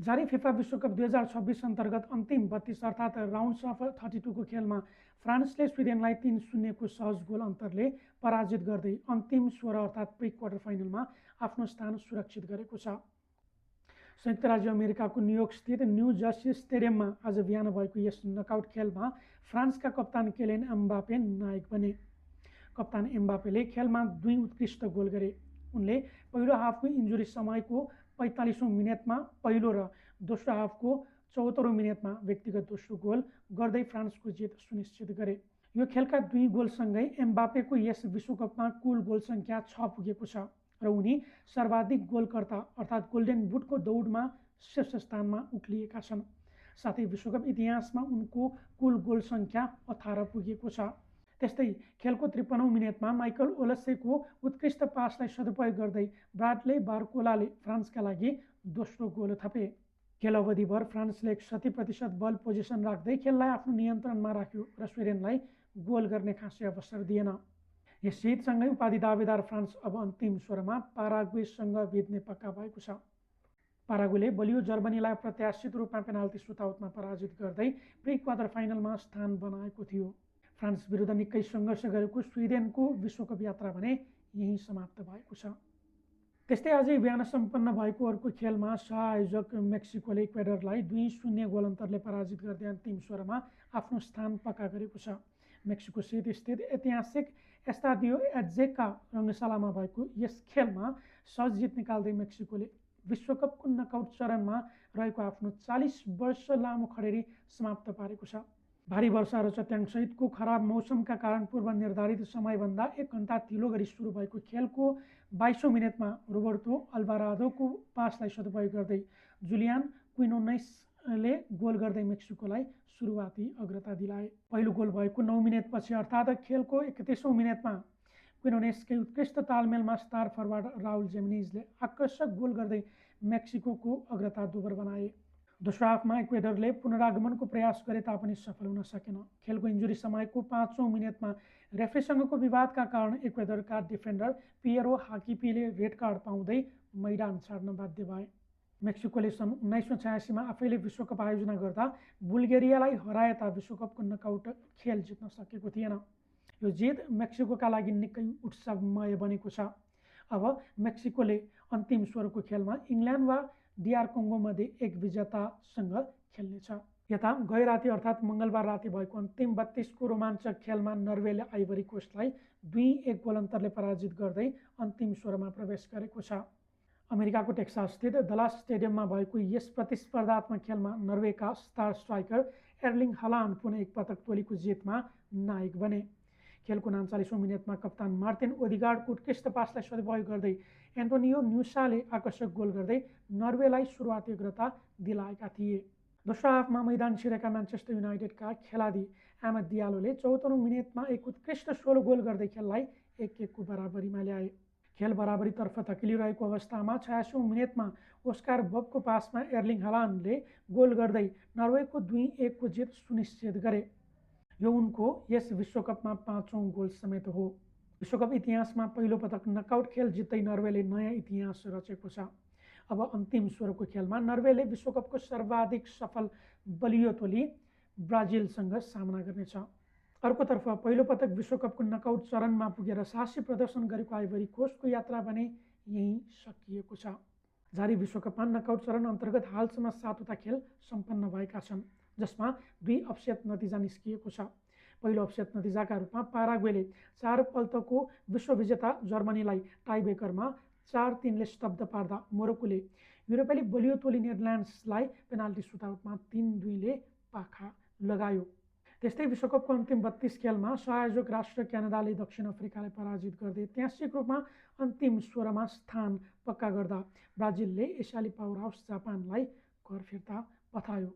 जारी फिफा विश्वकप 2026 अन्तर्गत अन्तिम 32 अर्थात् राउन्ड्स अफ 32 को खेलमा फ्रान्सले स्विडेनलाई 3-0 को सहज गोल अन्तरले पराजित गर्दै अन्तिम 16 अर्थात् प्री क्वार्टर फाइनलमा आफ्नो स्थान सुरक्षित गरेको छ। संयुक्त राज्य अमेरिकाको न्युयोर्क स्थित न्यू जर्सी स्टेडियममा आज बिहान भएको यस नकआउट खेलमा फ्रान्सका कप्तान केलियन एम्बापे नायक बने। कप्तान एम्बापेले खेलमा 2 उत्कृष्ट गोल गरे। उनले पहिलो हाफको इन्जुरी समयको 45औं मिनेटमा पहिलो र दोस्रो हाफको 74औं मिनेटमा व्यक्तिगत दोस्रो गोल गर्दै फ्रान्सको जित सुनिश्चित गरे। यो खेलका 2 गोलसँगै एम्बापेको यस विश्वकपमा कुल गोल सङ्ख्या 6 पुगेको छ र उनी सर्वाधिक गोलकर्ता अर्थात् गोल्डन बुटको दौडमा शीर्ष स्थानमा उक्लिएका छन्। साथै विश्वकप इतिहासमा उनको कुल गोल सङ्ख्या 18 पुगेको छ। त्यस्तै खेलको 53औं मिनेटमा माइकल ओलसेको उत्कृष्ट पासलाई सदुपयोग गर्दै ब्राडले बारकोलाले फ्रान्सका लागि दोस्रो गोल थपे। खेल अवधिभर फ्रान्सले 61% बल पोजिसन राख्दै खेललाई आफ्नो नियन्त्रणमा राख्यो र स्विडेनलाई गोल गर्ने खासै अवसर दिएन। यस जितसँगै उपाधि दावेदार फ्रान्स अब अन्तिम 16मा पाराग्वेसँग भिड्ने पक्का भएको छ। पाराग्वेले बलियो जर्मनीलाई अप्रत्याशित रूपमा पेनाल्टी सुटआउटमा पराजित गर्दै प्री क्वार्टर फाइनलमा स्थान बनाएको थियो। फ्रान्स विरुद्ध निकै सङ्घर्ष गरेको स्विडेनको विश्वकप यात्रा भने यही समाप्त भएको छ। त्यस्तै अझै बिहान सम्पन्न भएको अर्को खेलमा सहआयोजक मेक्सिकोले इक्वेडरलाई 2-0 गोल अन्तरले पराजित गर्दै अन्तिम 16मा आफ्नो स्थान पक्का गरेको छ। मेक्सिको सिटी स्थित ऐतिहासिक एस्टाडियो एड्जेका रङ्गशालामा भएको यस खेलमा सहज जित निकाल्दै मेक्सिकोले विश्वकपको नकआउट चरणमा रहेको आफ्नो 40 वर्ष लामो खडेरी समाप्त पारेको छ। भारी वर्षा र चट्याङसहितको खराब मौसमका कारण पूर्व निर्धारित समयभन्दा 1 घण्टा ढिलो गरी सुरु भएको खेलको 22औं मिनेटमा रोबर्टो अल्भाराडोको पासलाई सदुपयोग गर्दै जुलियान क्विनोनेसले गोल गर्दै मेक्सिकोलाई सुरुवाती अग्रता दिलाए। पहिलो गोल भएको 9 मिनेटपछि अर्थात् खेलको 31औं मिनेटमा क्विनोनेसकै उत्कृष्ट तालमेलमा स्टार फरवार्ड राउल जेमिनेजले आकर्षक गोल गर्दै मेक्सिकोको अग्रता दोब्बर बनाए। दोस्रो हाफमा इक्वेडरले पुनरागमनको प्रयास गरे तापनि सफल हुन सकेन। खेलको इन्जुरी समयको 5औं मिनेटमा रेफ्रीसँगको विवादका कारण इक्वेडरका डिफेन्डर पिएरो हाकिपीले रेड कार्ड पाउँदै मैदान छाड्न बाध्य भए। मेक्सिकोले सन् 1986मा आफैले विश्वकप आयोजना गर्दा बुल्गेरियालाई हराएता विश्वकपको नकआउट खेल जित्न सकेको थिएन। यो जित मेक्सिकोका लागि निकै उत्सवमय बनेको छ। अब मेक्सिकोले अन्तिम 16को खेलमा इङ्ल्यान्ड वा डिआर कङ्गोमध्ये एक विजेतासँग खेल्नेछ। यता गै राति अर्थात् मङ्गलबार राति भएको अन्तिम 32 को रोमाञ्चक खेलमा नर्वेले आइभरी कोस्टलाई 2-1 गोल अन्तरले पराजित गर्दै अन्तिम 16मा प्रवेश गरेको छ। अमेरिकाको टेक्सास स्थित डलास स्टेडियममा भएको यस प्रतिस्पर्धात्मक खेलमा नर्वेका स्टार स्ट्राइकर एर्लिङ हालान्ड पुनः एक पटक टोलीको जितमा नायक बने। खेलको 39औं मिनेटमा कप्तान मार्टिन ओदेगार्डको उत्कृष्ट पासलाई सदुपयोग गर्दै एन्टोनियो न्युसाले आकर्षक गोल गर्दै नर्वेलाई सुरुवाती अग्रता दिलाएका थिए। दोस्रो हाफमा मैदान छिरेका म्यान्चेस्टर युनाइटेडका खेलाडी आमद डियालोले 74औं मिनेटमा एक उत्कृष्ट सोलो गोल गर्दै खेललाई 1-1 को बराबरीमा ल्याए। खेल बराबरीतर्फ धकिलिरहेको अवस्थामा 86औं मिनेटमा ओस्कार बबको पासमा एर्लिङ हालान्डले गोल गर्दै नर्वेको 2-1 को जित सुनिश्चित गरे। यो उनको यस विश्वकपमा 5औं गोल समेत हो। विश्वकप इतिहासमा पहिलो पटक नकआउट खेल जित्दै नर्वेले नयाँ इतिहास रचेको छ। अब अन्तिम 16को खेलमा नर्वेले विश्वकपको सर्वाधिक सफल बलियो टोली ब्राजिलसँग सामना गर्नेछ। अर्कोतर्फ पहिलो पटक विश्वकपको नकआउट चरणमा पुगेर साहसी प्रदर्शन गरेको आइभरी कोस्टको यात्रा भने यही सकिएको छ। जारी विश्वकपमा नकआउट चरण अन्तर्गत हालसम्म 7वटा खेल सम्पन्न भएका छन्, जसमा 2 अपसेट नतिजा निस्किएको छ। पहिलो अपसेट नतिजाका रूपमा पाराग्वेले 4 पल्टको विश्वविजेता जर्मनीलाई टाइब्रेकरमा 4-3ले स्तब्ध पार्दा मोरोक्कोले युरोपेली बलियो टोली नेदरल्यान्ड्सलाई पेनाल्टी सुटआउटमा 3-2ले पाखा लगायो। त्यस्तै विश्वकपको अन्तिम 32 खेलमा सहआयोजक राष्ट्र क्यानाडाले दक्षिण अफ्रिकालाई पराजित गर्दै ऐतिहासिक रूपमा अन्तिम 16मा स्थान पक्का गर्दा ब्राजिलले एसियाली पावर हाउस जापानलाई घर फिर्ता पठायो।